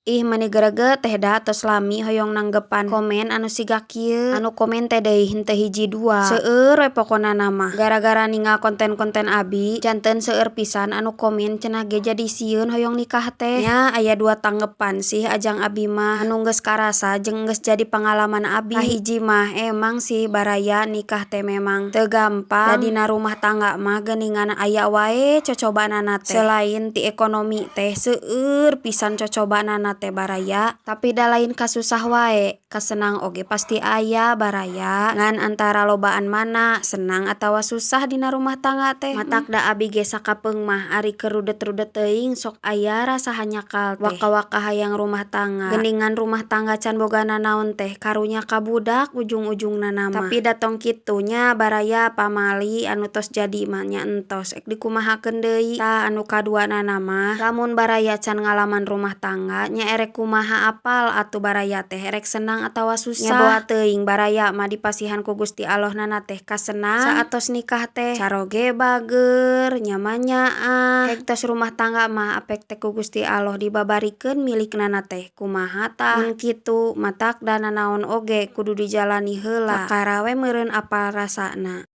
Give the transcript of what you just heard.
Ih, meuni greget teh, da tos lami hoyong nanggepan komen anu siga kieu. Anu komen teh deui henteu hiji dua, seueur we pokona mah. Gara-gara ningal konten-konten abi, janten seueur pisan anu komen cenah ge jadi sieun hoyong nikah teh. Nya, aya dua tanggepan sih ajang abi mah, anu geus karasa jeung geus jadi pangalaman abi. Kahiji mah, emang sih baraya, nikah teh memang teu gampang. Da dina rumah tangga mah geuningan aya wae cocobaanana teh. Selain ti ekonomi teh, seueur pisan cocobaanana teh, baraya. Tapi da lain kasusah wae, kasenang oge pasti aya, baraya. Ngan antara lobaan mana, senang atawa susah dina rumah tangga teh. Matak da abi ge sakapeung mah ari keur rudet-rudet teuing sok aya rasa hanjakal teh, waka-waka hayang rumah tangga. Geuningan rumah tangga can boga nanaon teh karunya ka budak ujung-ujungna mah. Tapi da tong kitu nya, baraya, pamali anu tos jadi mah nya entos, ek dikumahakeun deui. Tah, anu kaduanana mah, lamun baraya can ngalaman rumah tangga nya erek kumaha apal atuh baraya teh erek senang atawa susah. Nya, boa teuing baraya mah dipasihan ku Gusti Allahna teh kasenang saatos nikah teh, caroge bageur, nyaman, nyaah. Hek tos rumah tangga mah apek teh ku Gusti Allah dibabarikeun milikna teh, kumaha tah? Mun kitu matak da nanaon oge kudu dijalani heula, kakara we meureun apal rasana.